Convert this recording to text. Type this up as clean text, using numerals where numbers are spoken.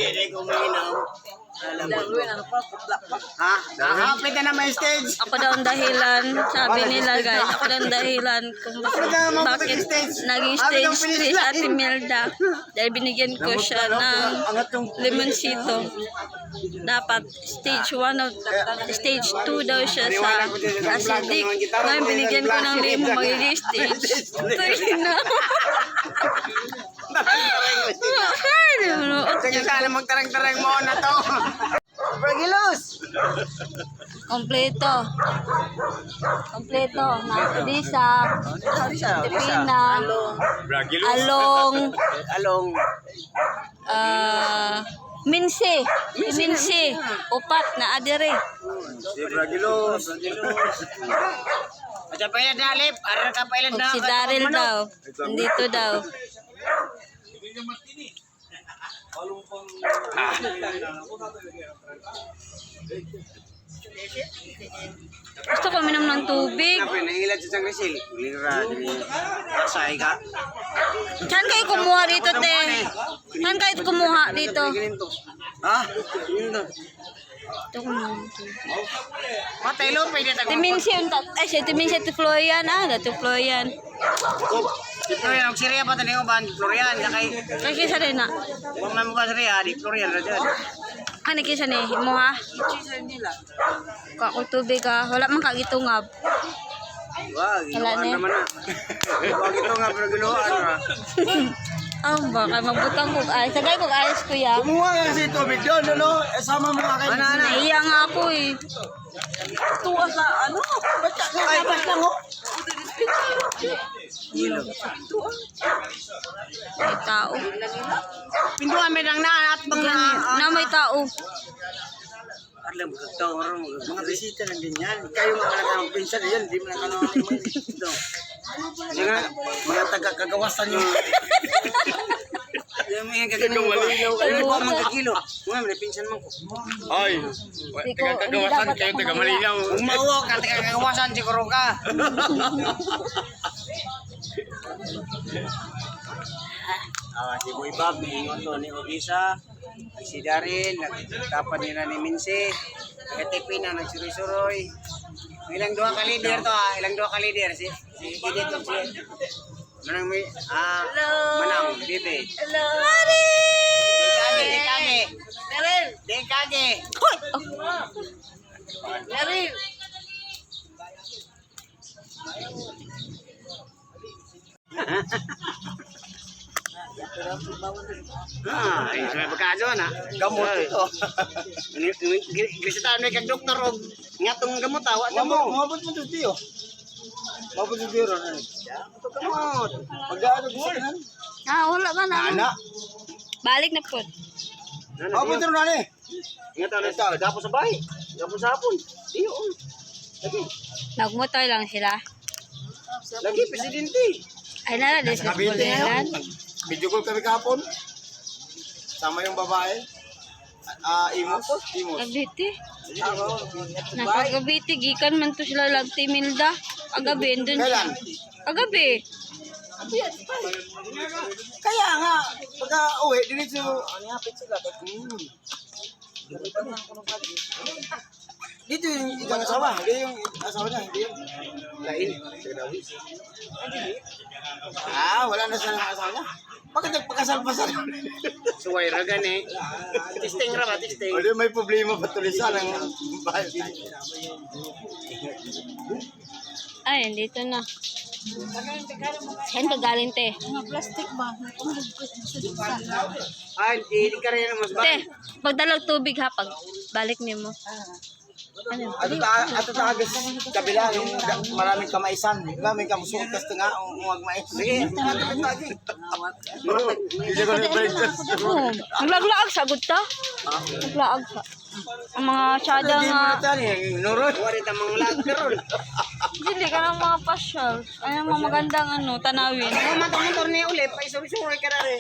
Hindi ko mainom. Alam mo. Ha? Hapit na naman yung stage. Ako daw ang dahilan, sabi nila guys, ako daw ang dahilan kung bakit naging stage 3 si Ate Milda. Dahil binigyan ko siya ng limonsito. Dapat stage 1 o stage 2 daw siya sa acidic. Ngayon binigyan ko ng lemon, magiging stage 3 na. Ay, Sige, sana magtarang-tarang mo na to. Bragilos! Kompleto. Kompleto. Na Lisa, Pina, Along, Along. ah, Minsi. Minsi. Upat na adire. Si Bragilos. At pa na alip, arar ka pa ilan Ug na. si Daryl daw. Nandito daw. Gusto ko minom ng tubig. Nangilad sa San Crisil. Lira, Pasay ka. Saan kayo kumuha dito, te? Saan kayo kumuha dito? Ha? Ginto. Ito kumuha ng tubig. Matay lo, pwede tayo. Timinsi yung ay, si Timinsi ti Florian, ah, dati Florian. Si Florian, og Syria pa tayo ban Florian kay Kay kisa rin na. wa man mo ka Syria, di Florian ra dyan. Ano kisa ni mo ha? Kuha ko tubig ah. Wala man kagitungab. Wag, Wala giluan na. naman na. Wag ito nga pero giluan ra. Ah, baka mabutang kog ayos. Sagay kog ayos kuya. Kumuha ka kasi tubig doon, ano? Eh, sama mo ka kay... Ana ana. Naiya nga ako eh. Tuwa sa ano? Ba't ka labas lang, oh? Gilo. May tao. Pinduan may dang na at bang na. Na may tao. Alam ko to ro. Mga bisita lang din yan. Kayo nga pala ng pinsan, yan. Hindi mo na kano dito. Mga Mga taga-kagawasan yung... Yung mga kagagawa. Ano ko man kilo. Mga may pinsan man ko. Ay! Hindi ko, hindi dapat ako mahiya. Kung mauwa ka taga kagawasan siguro ka. Ah, si Boy Bob, niingon to ni Ogisa, si Daryl, nagtapan nila ni Minsi, nagatipi na, nagsuroy-suroy. Ilang duha ka leader to ah, ilang duha ka leader, si, si Edith o si Manang may, ah, Manang, Bibi. Hello! Mari! Di kage, di kage. Daryl! Di kage. Hoy! Oh. Daryl! Ah, ay, sa pagkaso na. Gamot ito. Bisitahan may kag doktor og ngatong gamot ah, wa Mabot, mo. mabot mo to tiyo. Mabot to tiyo ron. Gamot. Pagkaano ko sa kanan? Ah, wala man ah. Ana. Balik na po. Mabot to ron eh. Ingat na gapo sa bahay. Gapo sa hapon. Diyo. Oh. Lagi. Nagmotor lang sila. Lagi presidente. Ay, nara, this is Cavite Bulilan. ngayon. Video call kami kahapon. Sama yung babae. Ah, Imos. Imos. Cavite. Nasa Cavite, gikan man to sila lagti Milda. Agabi, andun siya. Kailan? Agabi. Kaya nga, pagka uwi, diretso. Dito yung ibang asawa, hindi yung asawa niya, hindi yung lain. Ah, wala na siya ng asawa niya. Bakit nagpakasal pa siya? Suway ra gani. Testing ra ba testing. O di, may problema pa tuloy sa ng bahay. Ay, andito na. Saan ka galing, te? Ay, di ka rin mas ba. Te, pagdalag tubig ha, pag balik nimo. Ano? Ato ta ato ta agis kabila yung maraming kamaisan, maraming kamusuot kas nga ang huwag mais. Sige. Hindi ko na breakfast. Oo. Naglaglaag sagot ta. Naglaag sa. Ang mga tsada Hindi mo nga. na tani, nurot. Wari ta mga lag karon. Dili ka ng mga pasyal. Ay, ang mga magandang ano, tanawin. Mo man tong motor ni uli, pa isuri-suri ka ra rin.